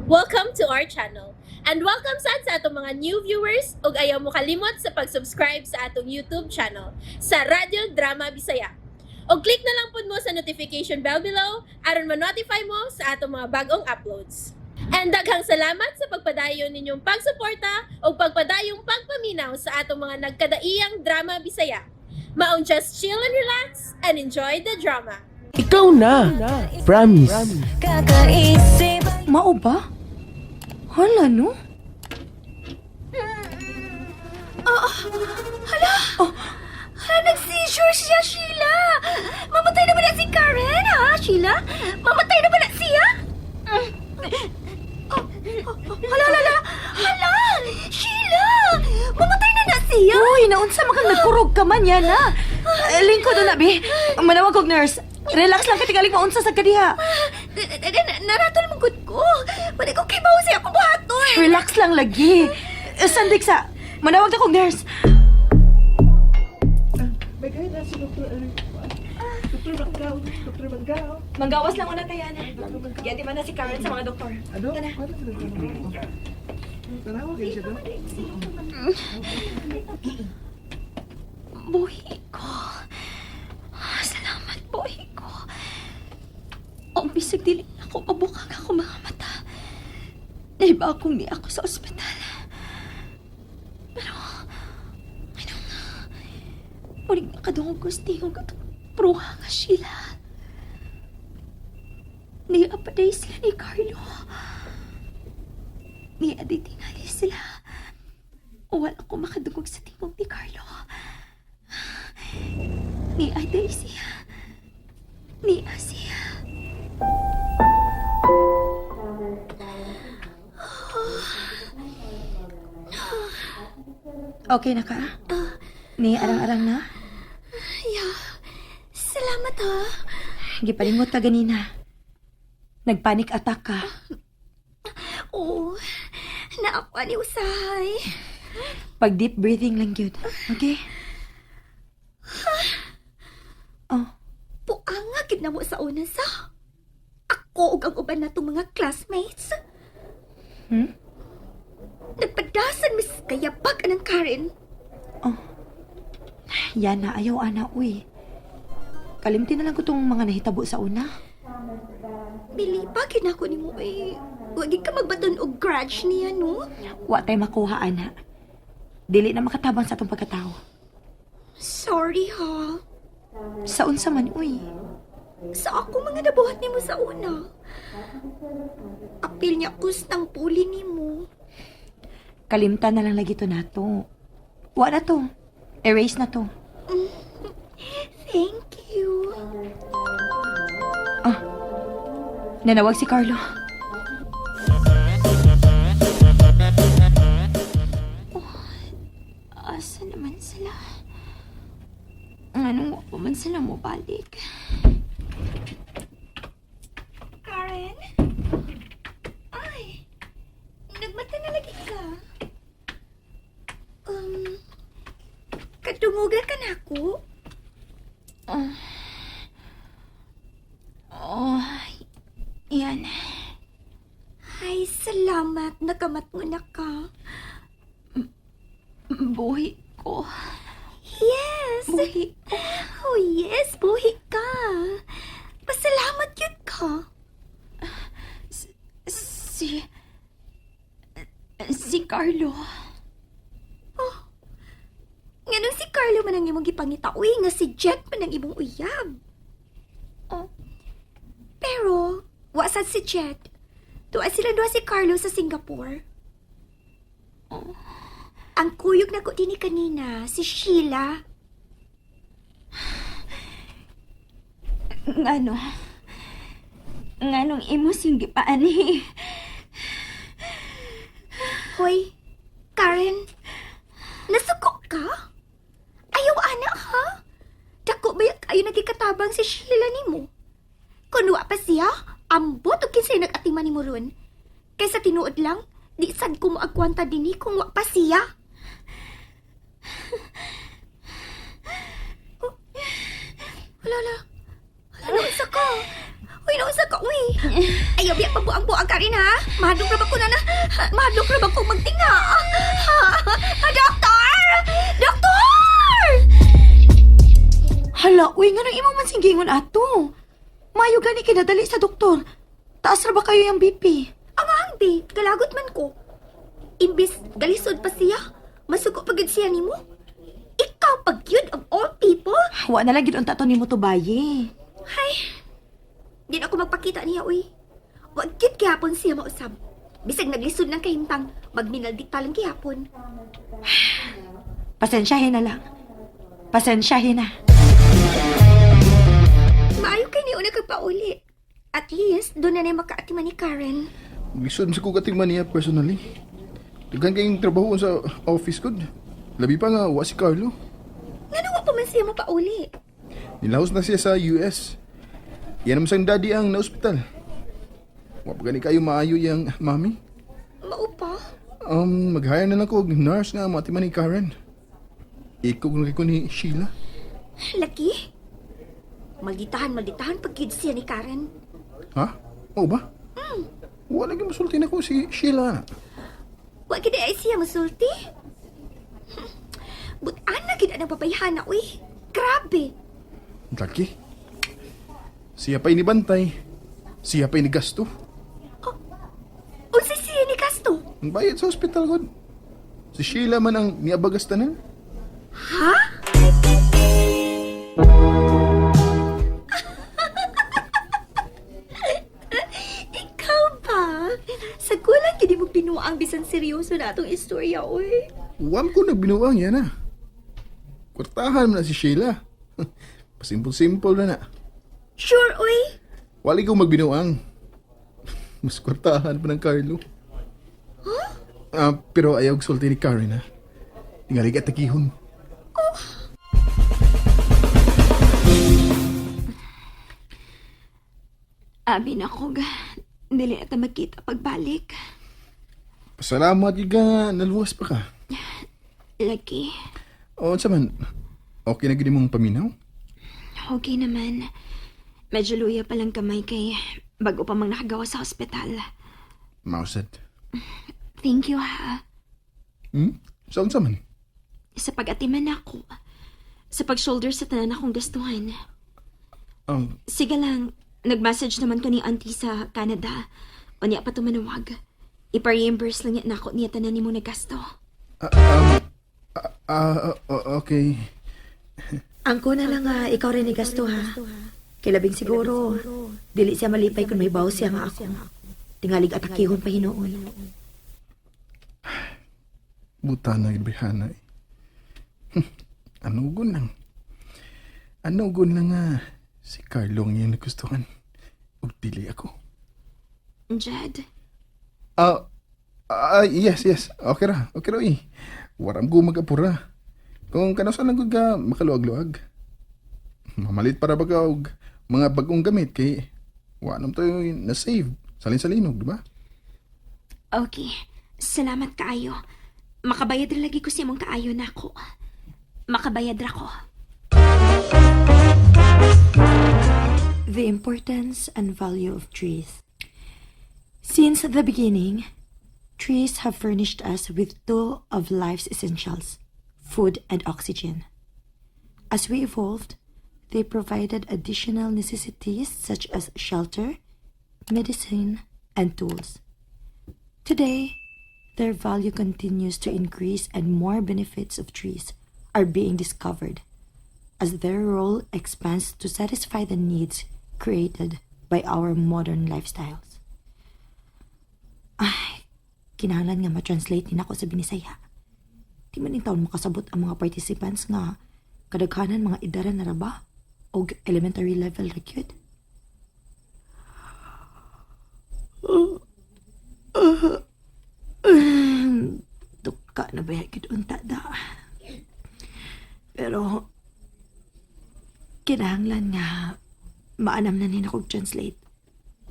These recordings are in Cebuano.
Welcome to our channel. And welcome sad sa atong mga new viewers ug ayaw mo kalimot sa pag-subscribe sa atong YouTube channel sa Radyo Drama Bisaya. Og click na lang pud mo sa notification bell below aron ma-notify mo sa atong mga bagong uploads. And daghang salamat sa pagpadayon ninyong pagsuporta ug pagpadayong pagpaminaw sa atong mga nagkadaiyang drama Bisaya. Maong just chill and relax and enjoy the drama. Ikaw na. Promise. Kakaisip. Mao ba? Hala, no? Hala! Hala, nag-seizure siya, Sheila! Mamatay na ba na si Karen, ha, Sheila? Mamatay na ba na siya? Oh, oh, hala, hala, hala! Hala! Sheila! Mamatay na na siya! Uy, naunsa man kang nagkurog ka man yan, ha? Eh, lingkod na, bi. Manawag og nurse. Relax lang katigaling maunsa sa kadiha. Naratol mong gud ko. Wala ko kibaw siya akong buhaton. Relax lang lagi. Eh, sandik sa. Manawag na kog nurse. Dr. Manggao. Manggawas lang una tayo, ana. Giyati man na si Karen sa mga doktor. Ano? Ano si Dr. Manggao? Tanawa kayo siya do? Buhi ko. Ah, salamat, buhi ko. Ang bisag dili na ako mabukag ako mga mata. Naiba akong ni ako sa ospital. Pero, ano nga, muling nakadungog ko sa tingog atong bruha nga Sheila. Niya pa day sila ni Carlo. Niya day tingali sila. Wala ko makadungog sa tingog ni Carlo. Ni Aday siya. Ni Asia. Okay na ka? Ni arang-arang na? Yeah. Salamat ha. Gipalingot ka ganina. Nagpanic attack ka. Oo. Naakuha ni usahay. Pag deep breathing lang yun. Okay? Oh, Puanga gid na mo sa una sa. Ako ug ang uban natong mga classmates. Nagpadasan mis kayabag anang Karen. Yan na, ayaw ana, uy. Kalimti na lang ko tong mga nahitabo sa una. Bilipa gid nako nimo eh. Wa gid ka magbaton og grudge niya no. Wa tay makuha, ana. Dili na makatabang sa atong pagkatao. Sorry ha. Sa unsa man, uy. Sa ako mga nabuhat nimo sa una. Apil niya kus ng puli nimo. Kalimtan na lang lagi to nato. Wa na to. Erase na to. Thank you. Nanawag si Carlo. Asa naman sila? Anong wa pa man sila mobalik? Karen? Ay, nagmata na lagi ka. Kadunguga ka na ako? Oh, yan. Ay, salamat. Nakamat mo na ka. Buhi ko. Yes! Buhi. Oh yes, buhi ka. Pasalamat yun ka. Si Carlo. Oh. Nganong si Carlo man ang imong gipangita, uy, nga si Jet man ang imong uyab. Oh. Pero, wa sad si Jet. Tuwa sila duha si Carlo sa Singapore. Oh. Ang kuyog na ko dinhi kanina, si Sheila. Ngano? Nganong imo sing gipaani? Hoy, Karen, nasuko ka? Ayaw ana ha? Dako ba yung kayo nagikatabang si Sheila nimo? Kung wa pa siya, ambot o kinsay nag-atiman nimo ron. Kaysa tinuod lang, di sad ko mo agkwanta dinhi kung wa pa siya. Oh, wala, wala. Wala, isa ka. Uy, nausa ka, uy. Ayaw, biya, pabuang-buang ka rin, ha? Mahadlok ra ba ko na na? Mahadlok ra ba ko magtinga? Ha? Doktor! Doktor! Hala, uy, nga nang imong mansingingon ato. Mayo gani kinadali sa doktor. Taas ra ba kayo yung BP? Ang angbi, galagot man ko. Imbis, galisod pa siya. Masuko pa gud siya nimo. Ikaw pag yun of all people. Wa na lang gid unta to nimo tubayi. Di na ako magpakita niya, uy. Wag gyud gihapon siya mausab. Bisag naglisod lang kahimtang, magminaldita lang gihapon. Pasensyahin na lang. Pasensyahin na. Maayo kay ni una kag pauli. At least, doon na na makaatiman ni Karen. Lisod sa kong katigman niya personally. Daghan kayong trabaho sa office ko. Labi pa nga, wa si Carlo. Ngano wa pa man siya mapauli? Nilahos na siya sa US. Yan naman sang daddy ang na-ospital. Wa pa gani kayo maayo yang mami. Mao pa? Mag-hire na lang ko og nurse nga matiman ni Karen. Ikog na ko ni Sheila. Laki? Malditahan, malditahan pag gyud siya ni Karen. Ha? Oo ba? Wala lagi masulti na ko si Sheila. Wa gid ay siya masulti. Butan na gid ang babayhana, uy. Grabe. Laki. Siya pa inibantay. Siya pa inigasto. Unsa siya ni gasto? Ang bayad sa ospital ko. Si Sheila man ang niabagas tanan. Ha? Ikaw ba? Sa kulang gid mo binuang bisan seryoso na atong istorya, uy. Uwam ko nagbinuang yan ah. Kwartahan mo na si Sheila. Pasimple-simple na na. Sure, uy. Wali ko magbinuang. Mas kwartahan pa ng Carlo. Huh? Pero ayaw sulti ni Karen ha. Tingali ka takihon. Abi na ko ga. Dili na ta magkita pagbalik. Pasalamat yung ka, naluwas pa ka. Lagi. O, sa man, okay na gini mong paminaw? Okay naman. Medyo luya pa lang kamay kay bago pa mang nakagawa sa ospital. Mausad. Thank you ha. Hmm? Saan sa man? Sa pag-atiman ako. Sa pag-shoulder sa tanan akong gastuhan. Sige lang, nag-message naman ko ni auntie sa Canada. O niya pa tumanawag. Ipa-reimburse lang niya nako niya tanan nimo nagasto. Okay. Angko na lang nga, ikaw rin ni gasto ha. Kilabing siguro, dili siya malipay kung may baw siya nga ako. Tingalig atakihon pa hinuon. Buta na ibrihana eh. Ano gun lang? Ano gun lang nga si Carlo ang iyang nagustuhan. Ug dili ako. Jed, Yes, yes. Okay ra. Okay ra eh. Waram ko mag-apura. Kung kano sa lang ka makaluag-luag. Mamalit para ba ka og mga bagong gamit kay wa nam to na-save. Salin-salinog, di ba? Okay. Salamat kaayo. Makabayad ra lagi ko sa imong kaayo nako. Makabayad ra ko. The importance and value of trees. Since the beginning, trees have furnished us with two of life's essentials, food and oxygen. As we evolved, they provided additional necessities such as shelter, medicine, and tools. Today, their value continues to increase and more benefits of trees are being discovered as their role expands to satisfy the needs created by our modern lifestyles. Ay, kinahanglan nga ma-translate din ako sa Binisaya. Di man taon makasabot ang mga participants nga kadaghanan mga idaran na ra ba og elementary level ra gyud. Duka na ba gyud unta da. Pero kinahanglan nga maanam na nina kog translate.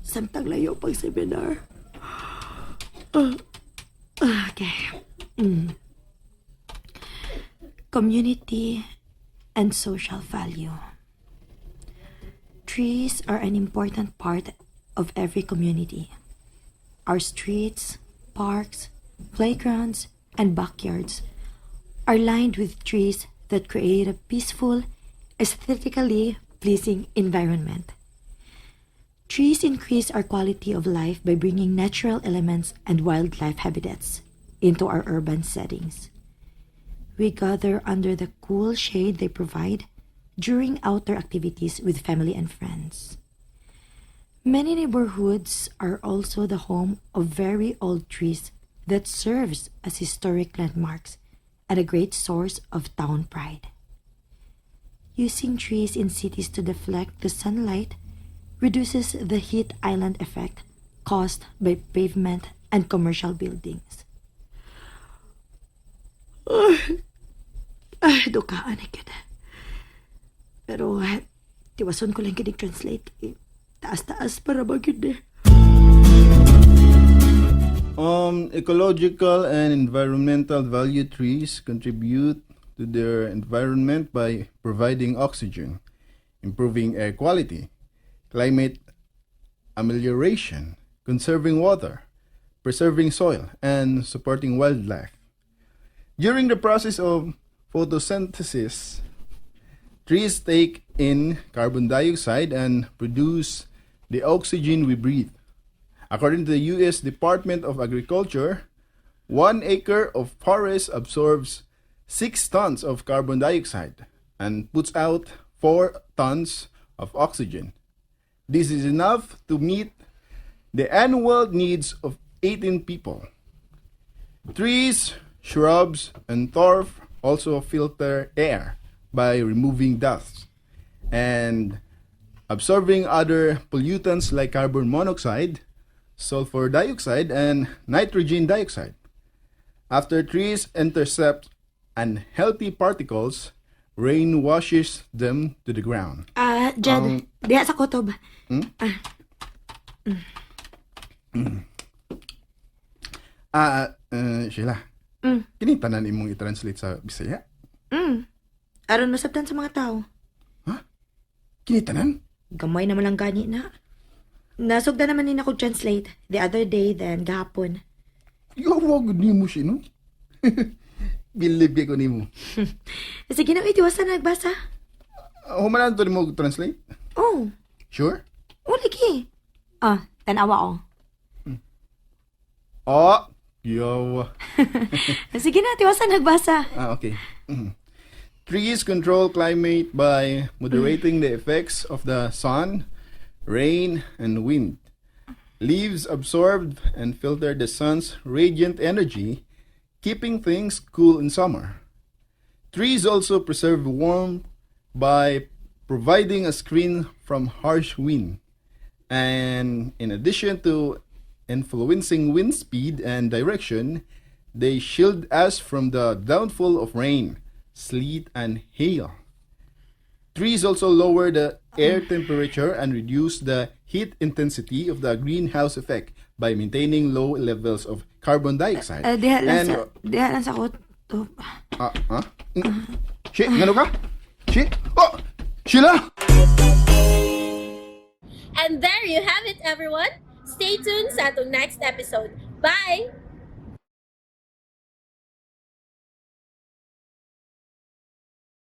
Samtang layo pag seminar. Okay. Community and social value. Trees are an important part of every community. Our streets, parks, playgrounds, and backyards are lined with trees that create a peaceful, aesthetically pleasing environment. Trees increase our quality of life by bringing natural elements and wildlife habitats into our urban settings. We gather under the cool shade they provide during outdoor activities with family and friends. Many neighborhoods are also the home of very old trees that serves as historic landmarks and a great source of town pride. Using trees in cities to deflect the sunlight reduces the heat island effect caused by pavement and commercial buildings. Ay, dukaan na kita. Pero, tiwason ko lang kinig translate. Eh, taas-taas para ba gyud eh. Ecological and environmental value. Trees contribute to their environment by providing oxygen, improving air quality, climate amelioration, conserving water, preserving soil, and supporting wildlife. During the process of photosynthesis, trees take in carbon dioxide and produce the oxygen we breathe. According to the U.S. Department of Agriculture, 1 acre of forest absorbs 6 tons of carbon dioxide and puts out 4 tons of oxygen. This is enough to meet the annual needs of 18 people. Trees, shrubs, and turf also filter air by removing dust and absorbing other pollutants like carbon monoxide, sulfur dioxide, and nitrogen dioxide. After trees intercept unhealthy particles, rain washes them to the ground. Ah, Jed, diha sa kutob. Ah, Sheila. Kini tanan imong i-translate sa Bisaya? Aron masabtan sa mga tao. Kini tanan? Gamay naman lang gani na. Nasugda naman ni ako translate the other day, then gahapon. Yawa gud nimo siya, no? Believe ko nimo. Sige na, itiwasan na nagbasa. Humanan to nimo translate? Oh, Sure? oh, lagi. Ah, tanawa oh. Oh, yawa. Sige na, tiwasan nagbasa. Ah, okay. Trees control climate by moderating the effects of the sun, rain, and wind. Leaves absorb and filter the sun's radiant energy, keeping things cool in summer. Trees also preserve warmth by providing a screen from harsh wind. And in addition to influencing wind speed and direction, they shield us from the downfall of rain, sleet, and hail. Trees also lower the air temperature and reduce the heat intensity of the greenhouse effect by maintaining low levels of carbon dioxide. Diha lang And sa, diha lang sa kutob. Ah, ah? Shi, ngano ka? Shi? Oh! Sheila! And there you have it, everyone. Stay tuned sa atong next episode. Bye!